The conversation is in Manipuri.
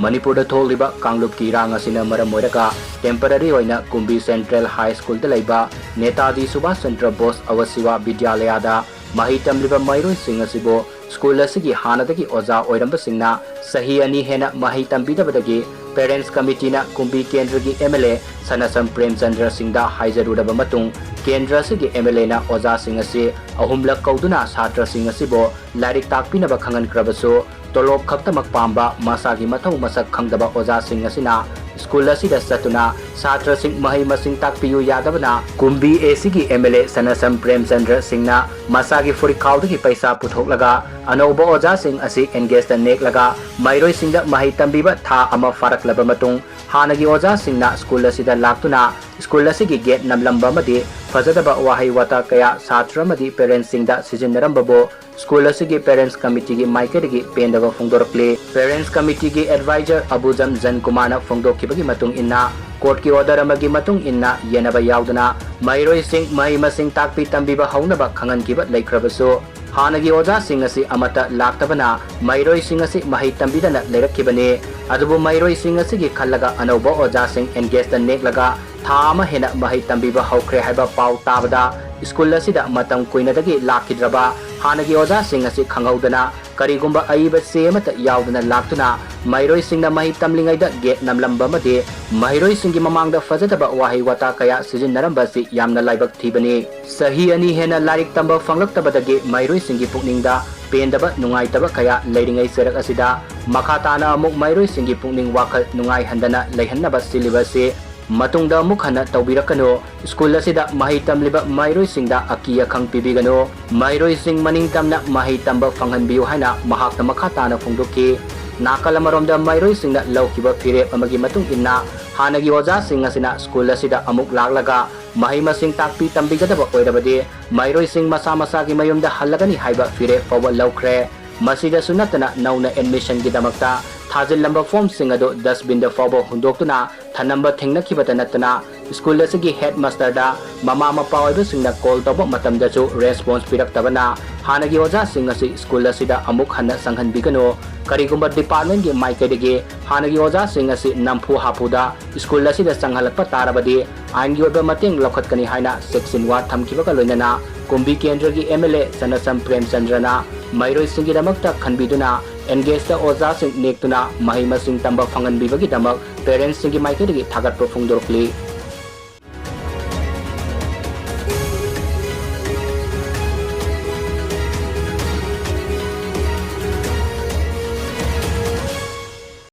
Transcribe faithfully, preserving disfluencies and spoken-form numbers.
ꯃꯅꯤꯄꯨꯔꯗ ꯊꯣꯛꯂꯤꯕ ꯀꯥꯡꯂꯨꯞꯀꯤ ꯏꯔꯥꯡ ꯑꯁꯤꯅ ꯃꯔꯝ ꯑꯣꯏꯔꯒ temporary ꯑꯣꯏꯅ ꯀꯨꯝꯕꯤ Central High Schoolꯗ ꯂꯩꯕ ꯅꯦꯇꯥꯖꯤ ꯁꯨꯚꯥꯁ ꯆꯟꯗ꯭ꯔ ꯕꯣꯁ ꯑꯋꯁꯤꯋꯥ ꯕꯤꯗ꯭ꯌꯥꯂꯌꯥꯗ ꯃꯍꯩ ꯇꯝꯂꯤꯕ ꯃꯍꯩꯔꯣꯏꯁꯤꯡ ꯑꯁꯤꯕꯨ school ꯑꯁꯤꯒꯤ ꯍꯥꯟꯅꯗꯒꯤ ꯑꯣꯖꯥ ꯑꯣꯏꯔꯝꯕꯁꯤꯡꯅ ꯆꯍꯤ ꯑꯅꯤ ꯍꯦꯟꯅ ꯃꯍꯩ ꯇꯝꯕꯤꯗꯕꯗꯒꯤ Parents Committeeꯅ ꯀꯨꯝꯕꯤ ꯀꯦꯟꯗ꯭ꯔꯒꯤ MLA ꯁꯅꯥꯁꯝ ꯄ꯭ꯔꯦꯝꯆꯟꯗ꯭ꯔ ꯁꯤꯡꯗ ꯍꯥꯏꯖꯔꯨꯔꯕ ꯃꯇꯨꯡ, ꯀꯦꯟꯗ꯭ꯔ ꯑꯁꯤꯒꯤ MLAꯅ ꯑꯣꯖꯥꯁꯤꯡ ꯑꯁꯤ ꯑꯍꯨꯝꯂꯛ ꯀꯧꯗꯨꯅ ꯁꯥꯇ꯭ꯔꯁꯤꯡ ꯑꯁꯤꯕꯨ ꯂꯥꯏꯔꯤꯛ ꯇꯥꯛꯄꯤꯅꯕ ꯈꯪꯍꯟꯈ꯭ꯔꯕꯁꯨ, ꯇꯣꯂꯣꯞ ꯈꯛꯇꯃꯛ ꯄꯥꯝꯕ, ꯃꯁꯥꯒꯤ ꯃꯊꯧ ꯃꯁꯛ ꯈꯪꯗꯕ ꯑꯣꯖꯥꯁꯤꯡ ꯑꯁꯤꯅ school ꯑꯁꯤꯗ ꯆꯠꯇꯨꯅ ꯁꯥꯇ꯭ꯔꯁꯤꯡ ꯃꯍꯩ ꯃꯁꯤꯡ ꯇꯥꯛꯄꯤꯌꯨ ꯌꯥꯗꯕꯅ ꯀꯨꯝꯕꯤ ꯑꯦꯁꯤꯒꯤ MLA ꯁꯅꯥꯁꯝ ꯄ꯭ꯔꯦꯝꯆꯟꯗ꯭ꯔ ꯁꯤꯡꯅ ꯃꯁꯥꯒꯤ ꯐꯨꯔꯤꯠꯈꯥꯎꯗꯒꯤ ꯄꯩꯁꯥ ꯄꯨꯊꯣꯛꯂꯒ ꯑꯅꯧꯕ ꯑꯣꯖꯥꯁꯤꯡ ꯑꯁꯤ engageꯗ ꯅꯦꯛꯂꯒ ꯃꯍꯩꯔꯣꯏꯁꯤꯡꯗ ꯃꯍꯩ ꯇꯝꯕꯤꯕ ꯊꯥ ꯑꯃ ꯐꯥꯔꯛꯂꯕ ꯃꯇꯨꯡ ꯍꯥꯟꯅꯒꯤ ꯑꯣꯖꯥꯁꯤꯡꯅ school ꯑꯁꯤꯗ ꯂꯥꯛꯇꯨꯅ school ꯑꯁꯤꯒꯤ gate ꯅꯝꯂꯝꯕ ꯑꯃꯗꯤ ꯐꯖꯗꯕ ꯋꯥꯍꯩ ꯋꯥꯇꯥ ꯀꯌꯥ ꯁꯥꯇ꯭ꯔ ꯑꯃꯗꯤ parentsꯁꯤꯡꯗ ꯁꯤꯖꯤꯟꯅꯔꯝꯕꯕꯨ school ꯑꯁꯤꯒꯤ Parents Committeeꯒꯤ ꯃꯥꯏꯀꯩꯗꯒꯤ ꯄꯦꯟꯗꯕ ꯐꯣꯡꯗꯣꯔꯛꯂꯤ꯫ Parents Committeeꯒꯤ advisor ꯑꯕꯨꯖꯝ ꯖꯟꯀꯨꯃꯥꯔꯅ ꯐꯣꯡꯗꯣꯛꯈꯤꯕꯒꯤ ꯃꯇꯨꯡ ꯏꯟꯅ, courtꯀꯤ order ꯑꯃꯒꯤ ꯃꯇꯨꯡ ꯏꯟꯅ ꯌꯦꯟꯅꯕ ꯌꯥꯎꯗꯅ ꯃꯍꯩꯔꯣꯏꯁꯤꯡ ꯃꯍꯩ ꯃꯁꯤꯡ ꯇꯥꯛꯄꯤ ꯇꯝꯕꯤꯕ ꯍꯧꯅꯕ ꯈꯪꯍꯟꯈꯤꯕ ꯂꯩꯈ꯭ꯔꯕꯁꯨ, ꯍꯥꯟꯅꯒꯤ ꯑꯣꯖꯥꯁꯤꯡ ꯑꯁꯤ ꯑꯃꯠꯇ ꯂꯥꯛꯇꯕꯅ ꯃꯍꯩꯔꯣꯏꯁꯤꯡ ꯑꯁꯤ ꯃꯍꯩ ꯇꯝꯕꯤꯗꯅ ꯂꯩꯔꯛꯈꯤꯕꯅꯤ꯫ ꯑꯗꯨꯕꯨ ꯃꯍꯩꯔꯣꯏꯁꯤꯡ ꯑꯁꯤꯒꯤ ꯈꯜꯂꯒ ꯑꯅꯧꯕ ꯑꯣꯖꯥꯁꯤꯡ engageꯗ ꯅꯦꯛꯂꯒ ꯊꯥ ꯑꯃ ꯍꯦꯟꯅ ꯃꯍꯩ ꯇꯝꯕꯤꯕ ꯍꯧꯈ꯭ꯔꯦ ꯍꯥꯏꯕ ꯄꯥꯎ ꯇꯥꯕꯗ school ꯑꯁꯤꯗ ꯃꯇꯝ ꯀꯨꯏꯅꯗꯒꯤ ꯂꯥꯛꯈꯤꯗ꯭ꯔꯕ ꯍꯥꯟꯅꯒꯤ ꯑꯣꯖꯥꯁꯤꯡ ꯑꯁꯤ ꯈꯪꯍꯧꯗꯅ ꯀꯔꯤꯒꯨꯝꯕ ꯑꯏꯕ ꯆꯦ ꯑꯃꯠꯇ ꯌꯥꯎꯗꯅ ꯂꯥꯛꯇꯨꯅ ꯃꯍꯩꯔꯣꯏꯁꯤꯡꯅ ꯃꯍꯩ ꯇꯝꯂꯤꯉꯩꯗ gate ꯅꯝꯂꯝꯕ ꯑꯃꯗꯤ ꯃꯍꯩꯔꯣꯏꯁꯤꯡꯒꯤ ꯃꯃꯥꯡꯗ ꯐꯖꯗꯕ ꯋꯥꯍꯩ ꯋꯥꯇꯥ ꯀꯌꯥ ꯁꯤꯖꯤꯟꯅꯔꯝꯕ ꯑꯁꯤ ꯌꯥꯝꯅ ꯂꯥꯏꯕꯛ ꯊꯤꯕꯅꯤ꯫ ꯆꯍꯤ ꯑꯅꯤ ꯍꯦꯟꯅ ꯂꯥꯏꯔꯤꯛ ꯇꯝꯕ ꯐꯪꯂꯛꯇꯕꯗꯒꯤ ꯃꯍꯩꯔꯣꯏꯁꯤꯡꯒꯤ ꯄꯨꯛꯅꯤꯡꯗ ꯄꯦꯟꯗꯕ ꯅꯨꯡꯉꯥꯏꯇꯕ ꯀꯌꯥ ꯂꯩꯔꯤꯉꯩ ꯆꯔꯛ ꯑꯁꯤꯗ ꯃꯈꯥ ꯇꯥꯅ ꯑꯃꯨꯛ ꯃꯍꯩꯔꯣꯏꯁꯤꯡꯒꯤ ꯄꯨꯛꯅꯤꯡ ꯋꯥꯈꯜ ꯅꯨꯡꯉꯥꯏꯍꯟꯗꯅ ꯂꯩꯍꯟꯅꯕ ꯁꯤꯜꯂꯤꯕ ꯑꯁꯤ ꯃꯇꯨꯡꯗ ꯑꯃꯨꯛ ꯍꯟꯅ ꯇꯧꯕꯤꯔꯛꯀꯅꯨ꯫ School ꯑꯁꯤꯗ ꯃꯍꯩ ꯇꯝꯂꯤꯕ ꯃꯍꯩꯔꯣꯏꯁꯤꯡꯗ ꯑꯀꯤ ꯑꯈꯪ ꯄꯤꯕꯤꯒꯅꯨ꯫ ꯃꯍꯩꯔꯣꯏꯁꯤꯡ ꯃꯅꯤꯡ ꯇꯝꯅ ꯃꯍꯩ ꯇꯝꯕ ꯐꯪꯍꯟꯕꯤꯌꯨ ꯍꯥꯏꯅ ꯃꯍꯥꯛꯅ ꯃꯈꯥ ꯇꯥꯅ ꯐꯣꯡꯗꯣꯛꯈꯤ꯫ ꯅꯥꯀꯜ ꯑꯃꯔꯣꯝꯗ ꯃꯍꯩꯔꯣꯏꯁꯤꯡꯅ ꯂꯧꯈꯤꯕ ꯐꯤꯔꯦꯞ ꯑꯃꯒꯤ ꯃꯇꯨꯡ ꯏꯟꯅ ꯍꯥꯟꯅꯒꯤ ꯑꯣꯖꯥꯁꯤꯡ ꯑꯁꯤꯅ school ꯑꯁꯤꯗ ꯑꯃꯨꯛ ꯂꯥꯛꯂꯒ ꯃꯍꯩ ꯃꯁꯤꯡ ꯇꯥꯛꯄꯤ ꯇꯝꯕꯤꯒꯗꯕ ꯑꯣꯏꯔꯕꯗꯤ ꯃꯍꯩꯔꯣꯏꯁꯤꯡ ꯃꯁꯥ ꯃꯁꯥꯒꯤ ꯃꯌꯨꯝꯗ ꯍꯜꯂꯒꯅꯤ ꯍꯥꯏꯕ ꯐꯤꯔꯦꯞ ꯐꯥꯎꯕ ꯂꯧꯈ꯭ꯔꯦ꯫ ꯃꯁꯤꯗꯁꯨ ꯅꯠꯇꯅ ꯅꯧꯅ admissionꯒꯤꯗꯃꯛꯇ ꯊꯥꯖꯤꯜꯂꯝꯕ formꯁꯤꯡ ꯑꯗꯨ dustbinꯗ ꯐꯥꯎꯕ ꯍꯨꯟꯗꯣꯛꯇꯨꯅ ꯊꯅꯝꯕ ꯊꯦꯡꯅꯈꯤꯕꯇ ꯅꯠꯇꯅ school ꯑꯁꯤꯒꯤ headmasterꯗ ꯃꯃꯥ ꯃꯄꯥ ꯑꯣꯏꯕꯁꯤꯡꯅ call ꯇꯧꯕ ꯃꯇꯝꯗꯁꯨ response ꯄꯤꯔꯛꯇꯕꯅ ꯍꯥꯟꯅꯒꯤ ꯑꯣꯖꯥꯁꯤꯡ ꯑꯁꯤ school ꯑꯁꯤꯗ ꯑꯃꯨꯛ ꯍꯟꯅ ꯆꯪꯍꯟꯕꯤꯒꯅꯨ꯫ ꯀꯔꯤꯒꯨꯝꯕ departmentꯒꯤ ꯃꯥꯏꯀꯩꯗꯒꯤ ꯍꯥꯟꯅꯒꯤ ꯑꯣꯖꯥꯁꯤꯡ ꯑꯁꯤ ꯅꯝꯐꯨ ꯍꯥꯐꯨꯗ ꯁ꯭ꯀꯨꯜ ꯑꯁꯤꯗ ꯆꯪꯍꯜꯂꯛꯄ ꯇꯥꯔꯕꯗꯤ ꯑꯥꯏꯟꯒꯤ ꯑꯣꯏꯕ ꯃꯇꯦꯡ ꯂꯧꯈꯠꯀꯅꯤ ꯍꯥꯏꯅ ꯆꯦꯛꯁꯤꯟ ꯋꯥ ꯊꯝꯈꯤꯕꯒ ꯂꯣꯏꯅꯅ ꯀꯨꯝꯕꯤ ꯀꯦꯟꯗ꯭ꯔꯒꯤ ꯑꯦꯝ ꯑꯦꯜ ꯑꯦ ꯆꯅꯁꯝ ꯄ꯭ꯔꯦꯝꯆꯟꯗ꯭ꯔꯅ ꯃꯍꯩꯔꯣꯏꯁꯤꯡꯒꯤꯗꯃꯛꯇ ꯈꯟꯕꯤꯗꯨꯅ ꯑꯦꯟꯒꯦꯖꯇ ꯑꯣꯖꯥꯁꯤꯡ ꯅꯦꯛꯇꯨꯅ ꯃꯍꯩ ꯃꯁꯤꯡ ꯇꯝꯕ ꯐꯪꯍꯟꯕꯤꯕꯒꯤꯗꯃꯛ ꯄꯦꯔꯦꯟꯁꯁꯤꯡꯒꯤ ꯃꯥꯏꯀꯩꯗꯒꯤ ꯊꯥꯒꯠꯄ ꯐꯣꯡꯗꯣꯔꯛꯂꯤ꯫